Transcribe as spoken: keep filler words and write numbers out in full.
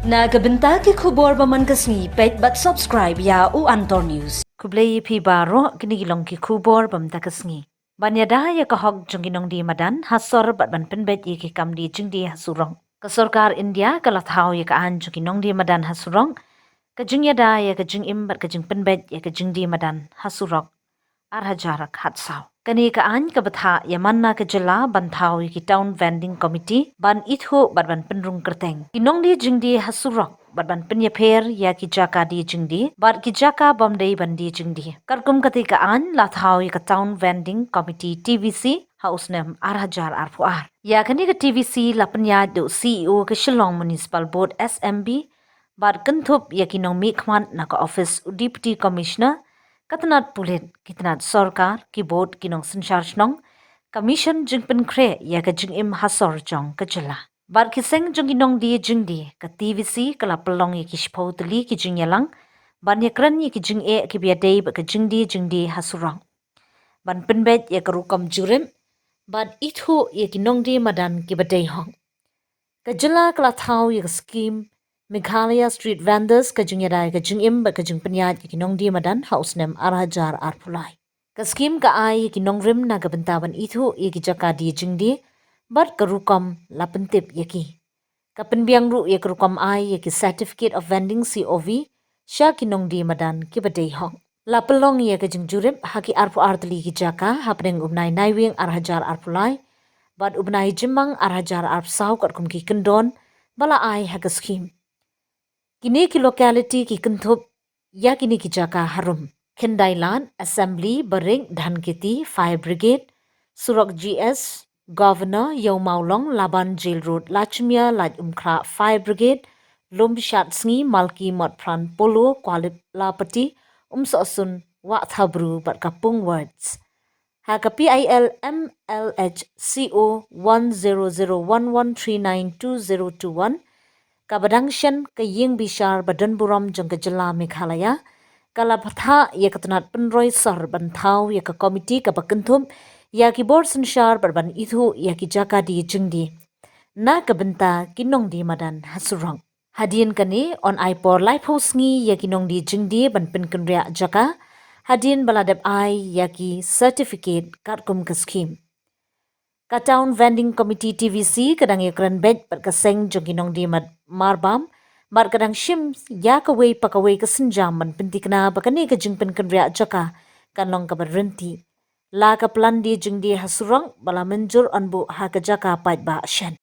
Na ka bynta ki khubor ba man ka sngi, peit bad subscribe ïa U Antor News. Khublei ïa phi baroh, kine ki long ki khubor ba mynta ka sngi. Ban ïada ïa ka hok jong ki nongdie madan ha sor bad ban pynbeit ïa ki kam die jingdie ha surok. Ka sorkar India ka la thaw ïa ka aiñ jong ki nongdie madan ha surok, ka jingïada ïa ka jingim bad ka jingpynbeit ïa ka jingdie madan ha surok, ar hajar khatsaw. Kane ka aiñ ka bthah ïa man la ka jylla ban thaw ïa ki Town Vending Committee ban ithuh bad ban pynrung kyrteng ki nongdie jingdie ha surok bad ban pynïapher ïa ki jaka die jingdie bad ki jaka bym dei ban die jingdie. Katkum kata ka aiñ la thaw ïa ka Town Vending Committee, T V C, ha u snem ar hajar arphew ar. Ïa kane ka T V C la pynïaid da u C E O ka Shillong Municipal Board, S M B, bad kynthup ïa ki nongmihkhmat na ka office u Deputy Commissioner, ka tnat pulit, ki tnat sorkar, ki board, ki nongsynshar shnong, ka mission jingpynkhreh ïa ka jingim ha sor jong ka jylla. Bad ki seng jong ki nongdie jingdie, ka T V C ka la pynlong ïa ki shiphew tylli ki jingïalang ban ïakren ïa ki jingeh kiba ïadei bad ka jingdie jingdie ha surok, ban pynbeit ïa ka rukom jurip bad ithuh ïa ki nongdie madan kiba dei hok. Ka jylla ka la thaw ïa ka skim Meghalaya Street Vendors, ka jingïada ïa ka jingim bad ka jingpynïaid ïa ki nongdie madan ha u snem ar hajar arphew lai. Ka skim ka ai ïa ki nongrim na ka bynta ban ithuh ïa ki jaka die jingdie bad ka rukom la pyntip ïa ki. Ka pynbiang ruh ïa ka rukom ai ïa ki Certificate of Vending, C O V, sha ki nongdie madan kiba dei hok. La pynlong ïa ka jingjurip ha ki arphew ar tylli ki jaka hapdeng u bnai Naiwieng ar hajar arphew lai bad u bnai Jymmang ar hajar arphew saw katkum ki kyndon ba la ai ha ka skim. Kine ki locality ki kynthup ïa kine ki jaka harum: Khyndailad, Assembly, Barik, Dhankheti, Fire Brigade, surok G S, Governor, Ïew Mawlong, Laban, Jail Road, Lachmia, Laitumkhrah, Fire Brigade, Lumshadsngi, Malki, Motphran, Polo, Kuala Lapati, Umsohsun, Wahthabru bad Kapung Wards. Ha ka P I L M L H C O one zero zero one one three nine two zero two one, kaba dang shen ka ïing bishar ba donburom jong ka jylla Meghalaya, ka la bthah ïa ka tnat pynroi sor ban thaw ïa ka komiti kaba kynthup ïa ki bor synshar bad ban ithuh ïa ki jaka die jingdie na ka bynta ki nongdie madan ha surok. Hadien kane yn ai por laiphew sngi ïa ki nongdie jingdie ban pynkynriah jaka hadien ba la dep ai ïa ki certificate katkum ka skim. Ka Town Vending Committee, T V C, ka dang ïakren beit bad ka seng jong ki nongdie mad-, marbam bad ka dang shim ïa kawei pa kawei ka sienjam ban pynthikna ba kane ka jingpynkynriah jaka kan long kaba ryntih. La ka plan die jingdie ha surok ba la mynjur yn buh ha ka jaka paidbah shen.